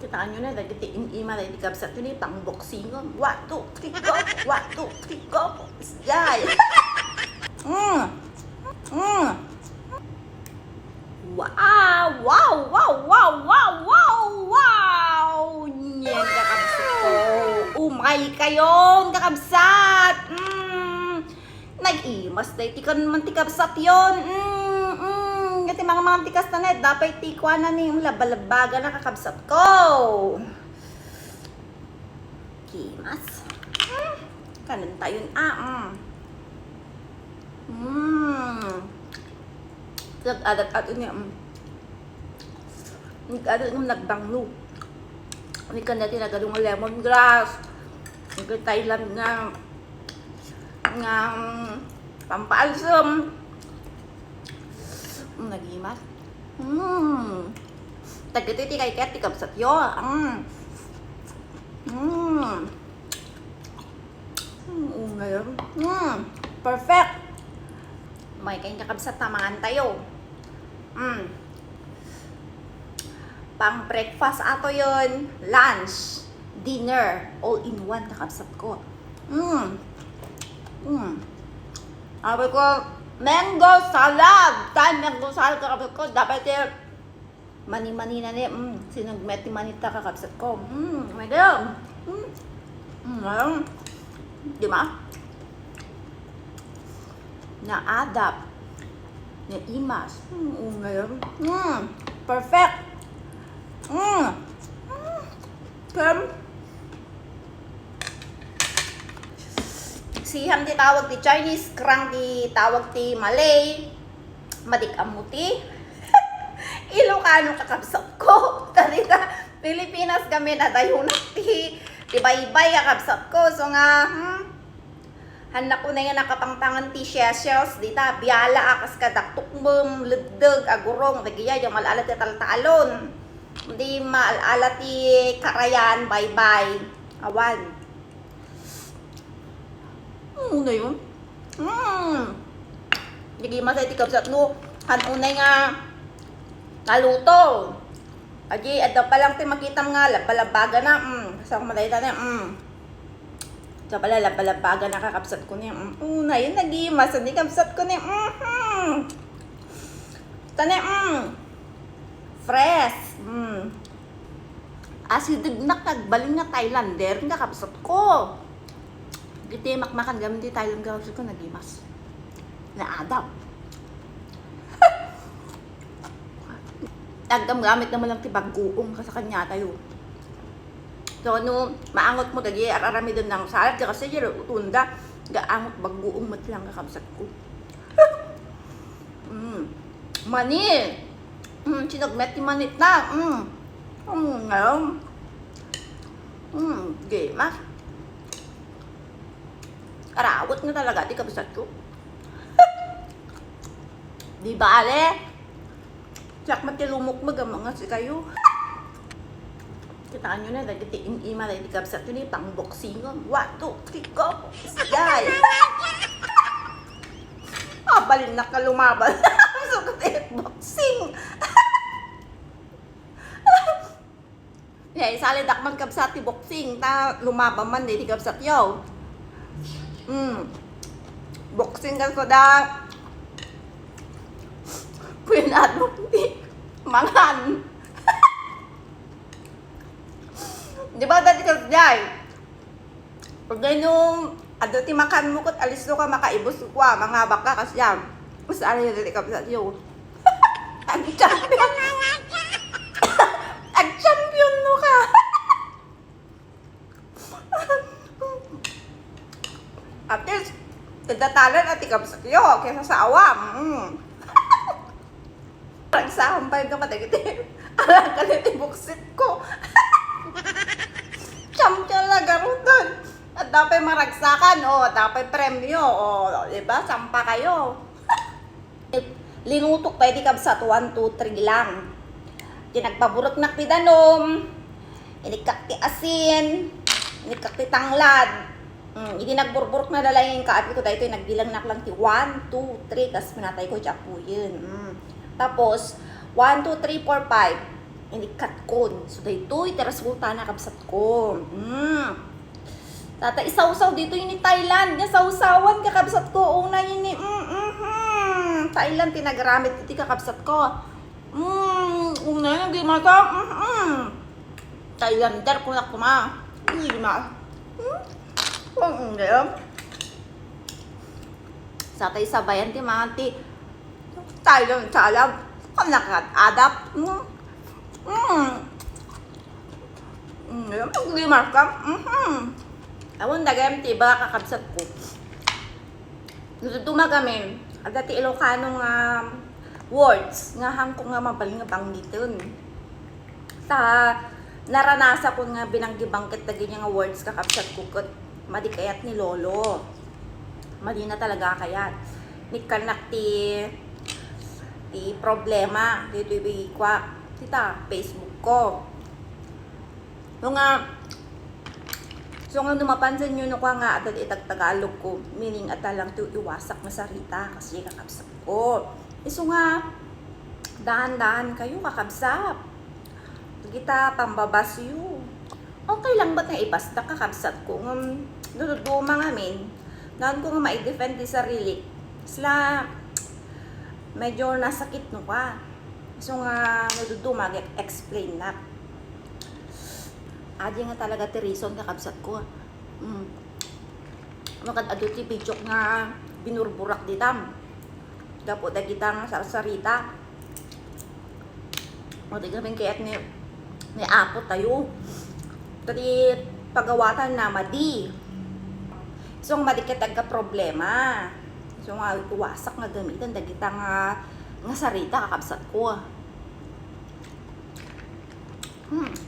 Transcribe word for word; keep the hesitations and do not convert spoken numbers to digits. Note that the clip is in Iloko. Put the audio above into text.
Kitaenyo na, dagiti im-ima, dagiti kabsat, yun, eh, pang-boxing. One, two, three, go! One, two, three, go! Yay! Mm! Mm! Wow! Wow! Wow! Wow! Wow! Wow! Nyen, kakabsat ko. Umay kayon, kakabsat! Mm! Nag-imas daytoy kan man ti kabsat yon. Mm, mm. Iti mga, mga tikas na net, dapat ti kuana ni, mm, labalabaga na, kakabsat ko. Kimas. Mm. Kanan tayon, ah, mm. Mm. Nag-adat-adat niya, mm. Nag-adat ng nagbanglo. Ni kanya tinagado nga lemongrass. Ni Thailand nga nga, mm, pampaalsem. Mm, nagimas. Mm. Dagiti ti kayat ti kabsatyo. Mm. Mm. Mm, ngayon. Mm. Perfect. May kayong kakabsat, tamangan tayo. Mm. Pang breakfast ato yon, lunch, dinner, all in one, kakabsat ko. Mm. Mm. Sabi ko, mango salad! Tayo mango salad, kakabsat ko. Dapat yung mani-mani na ni, mm, sinagmet ti mani ta, kakabsat ko. Mm, my God. Mm. Mm, ngayon. Di ba? Naadap. Naimas. Mm, ngayon. Mm, perfect. Mm. Mm. Kem. Siam ti tawag ti Chinese, krang ti tawag ti Malay. Madik ammo ti Ilocano, kakabsat ko. Tarita, Pilipinas kami, nadayonak ti, ti baybay, kakabsat ko. So nga, hmm, hannak unay nga nakapangpangan ti shells, dita, biala a kas kadak tukmem, leddeg, agurong, dagiya, di mal-ala ti taltalon. Di mal-ala ti karayan, baybay. Awan. Mm, una yun. Mm. Nagimas daytoy, kabsat, no. Han unay nga naluto. Adi, adda pa lang ti makitam nga labalabaga na. Mm. Saan ko madayta na? Mm. Sa pala, labalabaga na, kakabsat ko ni. Mm. Una yun, nagimas ni kabsat ko ni. Mm-hmm. Tani, mm. Fresh. Mm. Asideg nak nagbalin nga Thailander, nga kabsat ko. Iti makmakan gamin ti Thailand, nga kabsat ko, nagimas. Naadap. Aggamgamit naman lang ti bagguong, kasakanya tayo. So, no, maangot mo, dagi, ar-aramiden ng salad, kasi yun, utunda, gaangot bagguong met lang, kakabsat ko. Mm. Mani. Mm, sinagmet ti manit na. Mm. Mm, ngayon. Mm, gay, mas. Arawet nga talaga ti kabsat ko. Di bale. Siak met ti lumukmeg a mga sikayo. Kitaenyo na, dagiti im-ima, dagiti kabsat ko ni pang-boxing. One, two, three, go! Yay! Abalin na ka lumaban. So, boxing. Yay, salidak man kabsat ti boxing, ta lumaban man di ti kabsat yo. Mm. Boxing ka sa da. Kuyan ato ti mangan. Di ba, dati ka, Jay? Pag ganyan, adu ti makan mo, ket alisto ka, makaibus ko, ah, mga baka, kasi yan. Mas ano yun, dati ka, sa iyo. Ang champion. Ang champion mo ka. At least, nadatalan at ikabsat yo, kaysa sa awam. Mm. Parang sa hampay ka pa, dagiti. Alang ka na ti buksit ko. Champion na garudan. At dapat maragsakan, o, dapat premyo, o, di ba? Sampa kayo. Linutok pay di kabsat, one, two, three lang. Di nagpaburek nak ti danum, inikkak ti asin, inikkak ti tanglad. Mm, idi nagburburek na da lang yung kaapi ko, daytoy nagbilang nak lang ti one, two, three, kas pinatay ko ti apuyen. Mm. Tapos, one, two, three, four, five. Inikkatkon. So, daytoy ti resultana, kabsatko. Mm. Tata, isawsaw ditoy ni Thailand nga sawsawan, kakabsatko. Una ini, mm, mm, mm. Thailand ti nagaramid iti, kakabsatko. Mm, una ini, di mata. Mm, mm. Thailander, kuna, kuma. Di ma. Mm. Ang inggem. Sa tay sabayan ti mga ti Thailand salad. Ang nakaadap. Mm. Mm. Mm, di mata. Mm-hmm. Awan dagem ti iba, kakabsatko. Nagduduma kami, adda ti Ilocano nga words nga haanko nga mabalin nga banggiten. Ta, naranasakon nga binanggi-banggit dagiti nga words, kakabsatko, ket madi kayat ni Lolo. Madina talaga kayat. Nikkannak ti, ti problema ditoy kua, dita Facebook ko. No nga, so nga no mapansin nyo, no, kua nga adda iti Tagalog ko, meaning adda lang ti iwasak nga sarita, kasi, kakabsat ko. Isu nga, dahan-dahan kayo, kakabsat. Dagita pambabasyo. Okay lang ba nga ibasdak, kakabsat ko? Ngem, nagduduma ngamin, naan ko nga ma-defend ti sarili. Sla, medyo nasakit no ka. So nga, nagduduma, explain na. Adi nga talaga ti reason, kakabsat ko. Mm. Makad adu ti video nga binurburak ditam. Gapu dagita nga sarsarita. O, di kami kayat ni, ni Apo tayo. Kadi pagawatan na madi. So, nga madi ket agka problema. So, nga iwasak nga gamitan dagita nga, nga sarita, kakabsat ko. Hmm.